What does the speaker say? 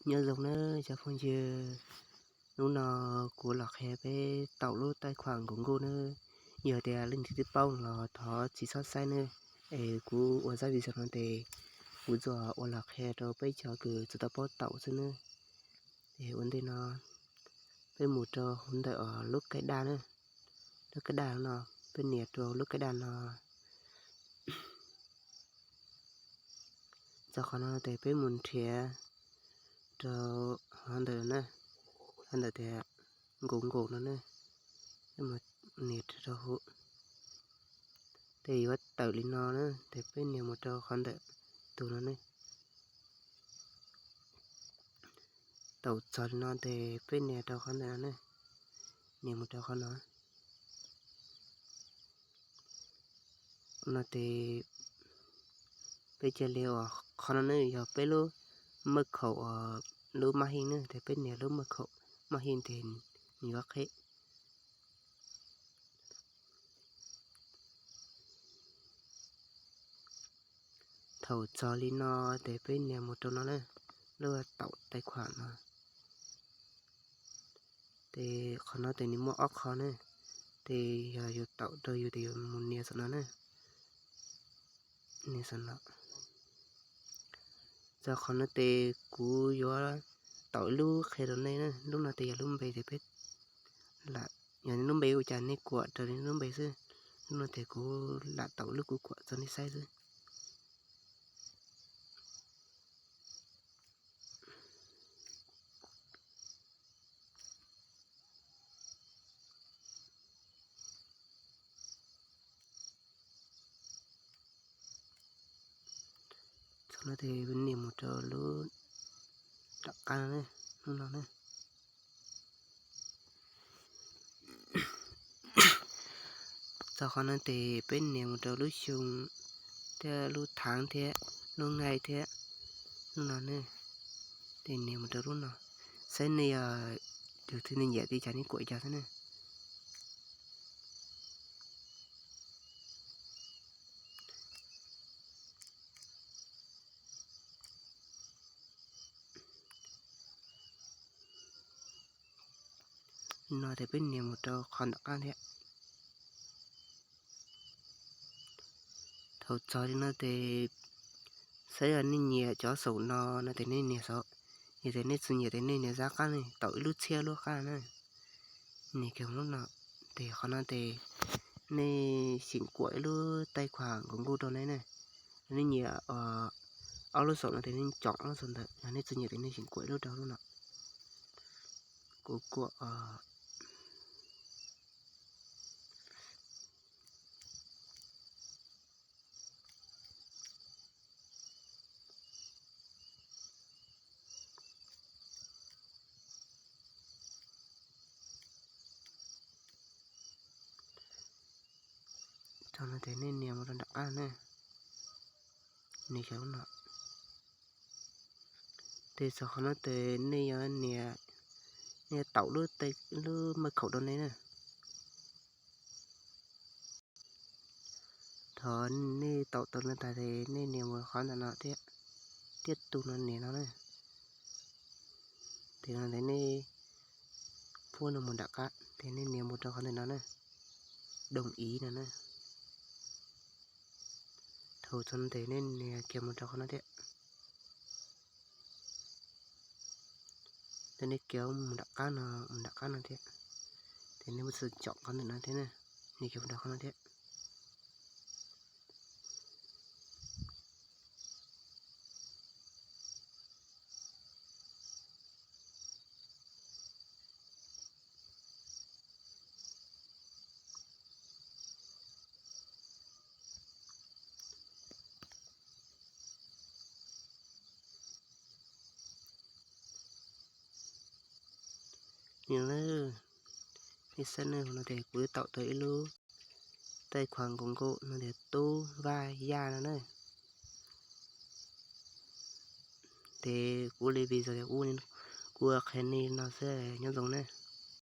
Nyob zoo nawb cov phooj ywg, hnub no kuv los qhia peb taum lub taij khuam Google nawb. Yog tias leej twg twb paub los thov tsis txhob saib nawb, es kuv ua zaj video no ces kuv tsuas ua los qhia rau peb cov kws tsis tau paub taum xwb nawb. Es ua ntej no peb mus rau hauv ntawm lub kaij daj na, lub kaij daj no, peb nias rau lub kaij daj no. Txog qhov no ces peb mus nrhiav rau hov ntawm na, hov ntawm tias Google no ne, peb mus nias rau hauv. Ces yuav tawm li no na, ces peb nias mus rau qhov ntawm tus no ne. Taum txog li no ces peb nias rau qhov ntawm no ne, nias mus rau qhov no. No ces peb cia li, qhov no ne yog peb lub maj khaum uas lub maj hij ne, ces peb nias lub maj khaum maj hij ces nws yuav qheb. Thaum txog li no ces peb nias mus rau no na, lub taum taij khuam no. Ces qhov no ces nws muaj ob qho ne, ces yog yus taum rau yus ces yus mus nias saum no na, nias saum no. Txog qhov no ces kuv yuav taum ib lub qhia rau nej na, lub no ces yog lub npe ces peb lam, yog nej lub npe ua cas nej kuam raws li nej lub npe xwb. Lub no ces kuv lam taum lub kuv kuam txog nej saib xwb. Txog no ces nias mus rau lub nram qab no, lub no na. Txog qhov no ces peb nias mus rau lub xyoo thiab lub tháng thiab lub ngày thiab lub no ne. Ces nias mus rau lub no, saib nej yog tus twg nej nyiam li cas nej kuam li cas xwb ne. No ces peb nias mus rau qhov nram qab thiab. Thaum txog li no ces saib yog nej nyiam cov saum no no ces nej nias saud, yog tias nej tsis nyiam ces nej nias zaj qab ne, taum ib lub txhiab lub qab na. Nias kiag lub no, ces qhov no ces nej xyeem kuam ib lub taij khuam Google rau nej ne. Nej nyiam ob lub saum no ces nej coom ob lub saum ntawd, yog nej tsis nyiam ces nej xyeem kuam ib lub rau lub no. Kuv kuam Txog no ces nej nias mus rau nram qab na, nias xyaum lub no. Ces txog qhov no ces nej yuav nias, nej taum lub, lub maj khaum rau nej na. Thaum nej taum tau no tas ces nej nias mus qhov ntawm no thiab, thiab tus no nias no na. Ces no ces nej phuab no mus nram qab ces nej nias mus rau qhov ntawm no na, đồng ý no na. Thaum txog no ces nej nias kiag mus rau qhov no thiab. Ces nej kiag mus nram qab no, mus nram qab no thiab. Ces nej muab xwb coom qhov ntawm no thiab na, nias kiag mus rau qhov no thiab. Ni na, nej saib na, no ces kuv taum tau ib lub taij khuam Google no tias Tub Vaj Yaj no na. Ces kuv li video tias kuv, kuv qhia nej no xwb, nyob zoo na.